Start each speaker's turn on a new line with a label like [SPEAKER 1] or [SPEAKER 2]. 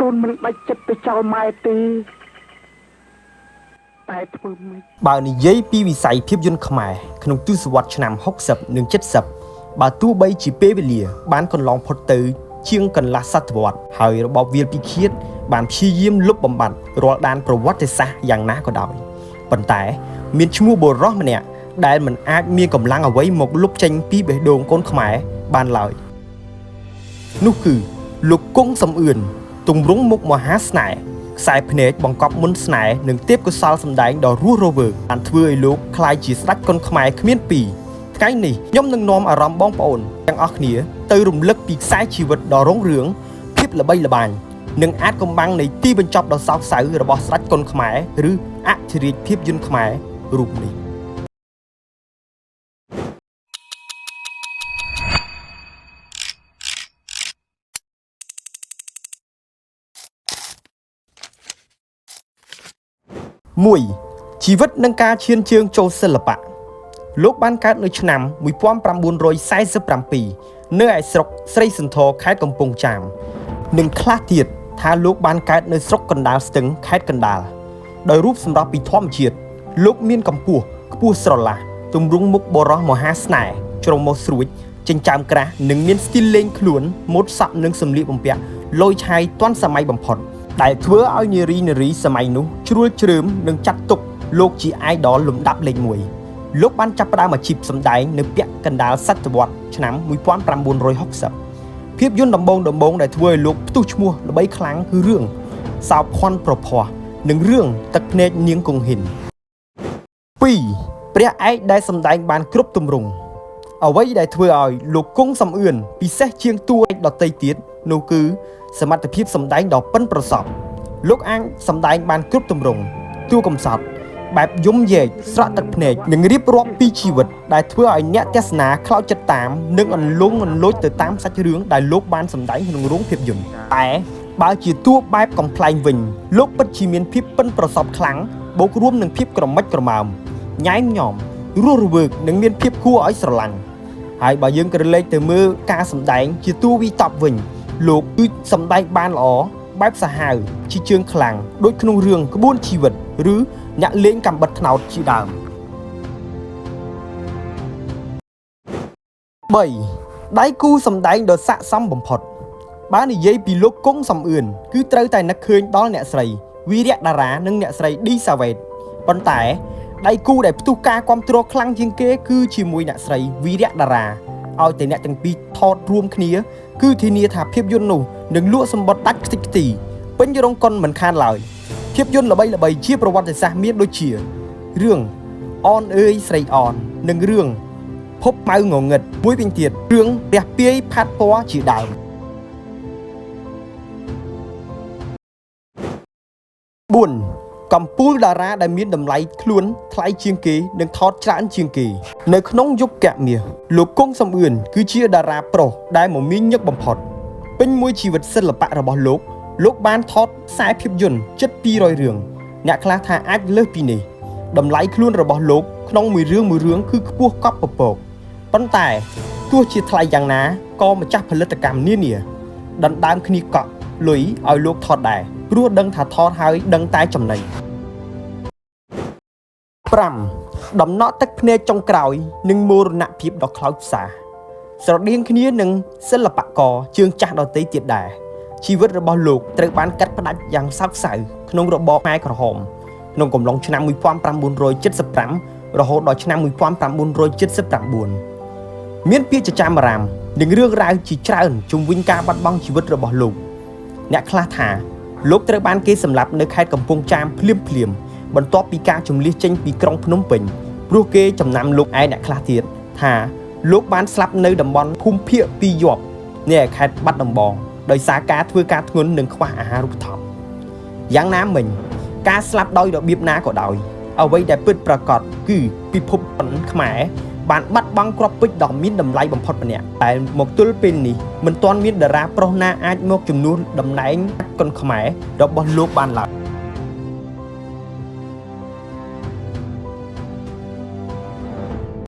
[SPEAKER 1] កូនមិនដាច់ចិត្តទៅចោលម៉ែទេតែធ្វើម៉េច
[SPEAKER 2] បើនិយាយពីវិស័យភាពយន្តខ្មែរក្នុងទសវត្សរ៍ឆ្នាំ60និង70បើទោះបីជាពេលវេលា បានកន្លងផុតទៅ ជាងកន្លះសតវត្សរ៍ហើយរបបវាលពិឃាតបានព្យាយាមលុបបំបាត់រាល់ដានប្រវត្តិសាស្ត្រយ៉ាងណាក៏ដោយប៉ុន្តែ មានឈ្មោះបុរសម្នាក់ដែលមិនអាចមានកម្លាំងអ្វីមកលុបចេញពីបេះដូងកូនខ្មែរបានឡើយនោះគឺលោកគង់សំអឿនទម្រង់មុខមហាស្នេហ៍ខ្សែភ្នែកបង្កប់មុនស្នេហ៍និងទេពកោសលសម្ដែងដ៏រស់រវើកបានធ្វើឲ្យលោកក្លាយជាស្ដេចកុនខ្មែរគ្មានពីរថ្ងៃនេះខ្ញុំនឹងនាំអារម្មណ៍បងប្អូនទាំងអស់គ្នាទៅរំលឹកពីខ្សែជីវិតដ៏រុងរឿងភាពល្បីល្បាញនិងអាចកំបាំងនៃទីបញ្ចប់ដ៏សោកសៅរបស់ស្ដេចកុនខ្មែរឬអធិរាជភាពយន្តខ្មែររូបនេះ 1ជីវិតនិងការឈានជើងចូលសិល្បៈលោកបានកើតនៅឆ្នាំ1947នៅឯស្រុកស្រីសន្ធរខេត្តកំពង់ចាមនិងខ្លះទៀតថាលោកបានកើតនៅស្រុកកណ្ដាលស្ទឹងខេត្តកណ្ដាលដោយរូបសម្រស់ពីធម្មជាតិលោកមានកម្ពស់ខ្ពស់ស្រឡះទម្រង់មុខបុរសមហាស្នេហ៍ជ្រុងមកស្រួចចិញ្ចើមក្រាស់និងមានស្ទីលលេងខ្លួនម៉ូតសក់និងសម្លៀកបំពាក់លយឆាយទាន់សម័យបំផុតដែលធ្វើឲ្យនារីនារីសម័យនោះជ្រួលជ្រើមនិងចាត់ទុកលោកជាអាយដលលំដាប់លេខ1លោកបានចាប់ផ្ដើមអាជីពសម្ដែងនៅពាក់កណ្ដាលសតវត្សឆ្នាំ1960ភាពយន្តដំបូងៗដែលធ្វើឲ្យលោកផ្ទុះឈ្មោះល្បីខ្លាំងគឺរឿងសោភ័ណ្ឌប្រផាស់និងរឿងទឹកភ្នែកនាងគង្ហិន2ព្រះឯកដែលសម្ដែងបានគ្រប់ទម្រង់អ្វីដែលធ្វើឲ្យលោកគង់សំអឿនពិសេសជាងតួឯកដទៃទៀតនោះគឺសមត្ថភាពសម្ដែងដ៏ប៉ិនប្រសប់លោកអាចសម្ដែងបានគ្រប់ទម្រង់តួកំសត់បែបយំយែកស្រក់ទឹកភ្នែកនិងរៀបរាប់ពីជីវិតដែលធ្វើឲ្យអ្នកទស្សនាខ្លោចចិត្តតាមនិងអន្លង់អន្លូចទៅតាមសាច់រឿងដែលលោកបានសម្ដែងក្នុងរោងភាពយន្តតែបើជាតួបែបកំប្លែងវិញលោកពិតជាមានភាពប៉ិនប្រសប់ខ្លាំងបូករួមនឹងភាពក្រមិចក្រមើមញ៉ែមញ៉មរស់រវើកនិងមានភាពគួរឲ្យស្រឡាញ់ហើយបើយើងក្រឡេកទៅមើលការសម្ដែងជាតួវីតបវិញលោកគឺសម្ដែងបានល្អបែបសាហាវជាជើងខ្លាំងដូចក្នុងរឿងក្បួនជីវិតឬអ្នកលេងកាំបិតត្នោតជាដើម3ដៃគូសម្ដែងដ៏ស័ក្តិសមបំផុតបើនិយាយពីលោកគង់សំអឿនគឺត្រូវតែនឹកឃើញដល់អ្នកស្រីវីរៈតារានិងអ្នកស្រីឌីសាវ៉េតប៉ុន្តែដៃគូដែលផ្ទុះការគាំទ្រខ្លាំងជាងគេគឺជាមួយអ្នកស្រីវីរៈតារាឲ្យតែអ្នកទាំងពីរថតរួមគ្នាគឺធានាថាភាពយន្តនោះនឹងលក់សម្បត្តិដាច់ខ្ទេចខ្ទីពេញរោងកុនមិនខានឡើយភាពយន្តល្បីៗជាប្រវត្តិសាស្ត្រមានដូចជារឿងអនអើយស្រីអននិងរឿងភពម៉ៅងងឹតមួយវិញទៀតរឿងព្រះពាយផាត់ពណ៌ជាដើម4កម្ពូលតារាដែលមានតម្លៃខ្លួនថ្លៃជាងគេនិងថតច្រើនជាងគេនៅក្នុងយុគមាសលោកគង់សំអឿនគឺជាតារាប្រុសដែលមមាញឹកបំផុតពេញមួយជីវិតសិល្បៈរបស់លោកលោកបានថតខ្សែភាពយន្តជិត200រឿងអ្នកខ្លះថាអាចលើសពីនេះតម្លៃខ្លួនរបស់លោកក្នុងមួយរឿងមួយរឿងគឺខ្ពស់កប់ពពកប៉ុន្តែទោះជាថ្លៃយ៉ាងណាក៏ម្ចាស់ផលិតកម្មនានាដណ្ដើមគ្នាកក់លុយឲ្យលោកថតដែរព្រោះដឹងថាថតហើយដឹងតែចំណេញ5ដំណក់ទឹកភ្នែកចុងក្រោយនិងមរណភាពដ៏ខ្លោចផ្សាស្រដៀងគ្នានឹងសិល្បករជើងចាស់ដទៃទៀតដែរជីវិតរបស់លោកត្រូវបានកាត់ផ្តាច់យ៉ាងសោកសៅក្នុងរបបខ្មែរក្រហមក្នុងកំឡុងឆ្នាំ1975រហូតដល់ឆ្នាំ1979មានពាក្យចចាមអារាមនិងរឿងរ៉ាវជាច្រើនជុំវិញការបាត់បង់ជីវិតរបស់លោកអ្នកខ្លះថាលោកត្រូវបានគេសម្លាប់នៅខេត្តកំពង់ចាមភ្លាមភ្លាមបន្ទាប់ពីការជម្លៀសចេញពីក្រុងភ្នំពេញព្រោះគេចំណាំលោកឯអ្នកខ្លះទៀតថាលោកបានស្លាប់នៅតំបន់ភូមិភាគពីរយប់នៃខេត្តបាត់ដំបងដោយសារការធ្វើការធ្ងន់និងខ្វះអាហារូបត្ថម្ភយ៉ាងណាមិញការស្លាប់ដោយរបៀបណាក៏ដោយអ្វីដែលពិតប្រាកដគឺពិភពខ្មែរបានបាត់បង់គ្រាប់ពេជ្រដ៏មានតម្លៃបំផុតម្នាក់តែមកទល់ពេលនេះមិនទាន់មានតារាប្រុសណាអាចមកជំនួសតំណែងកុនខ្មែររបស់លោកបានឡើយ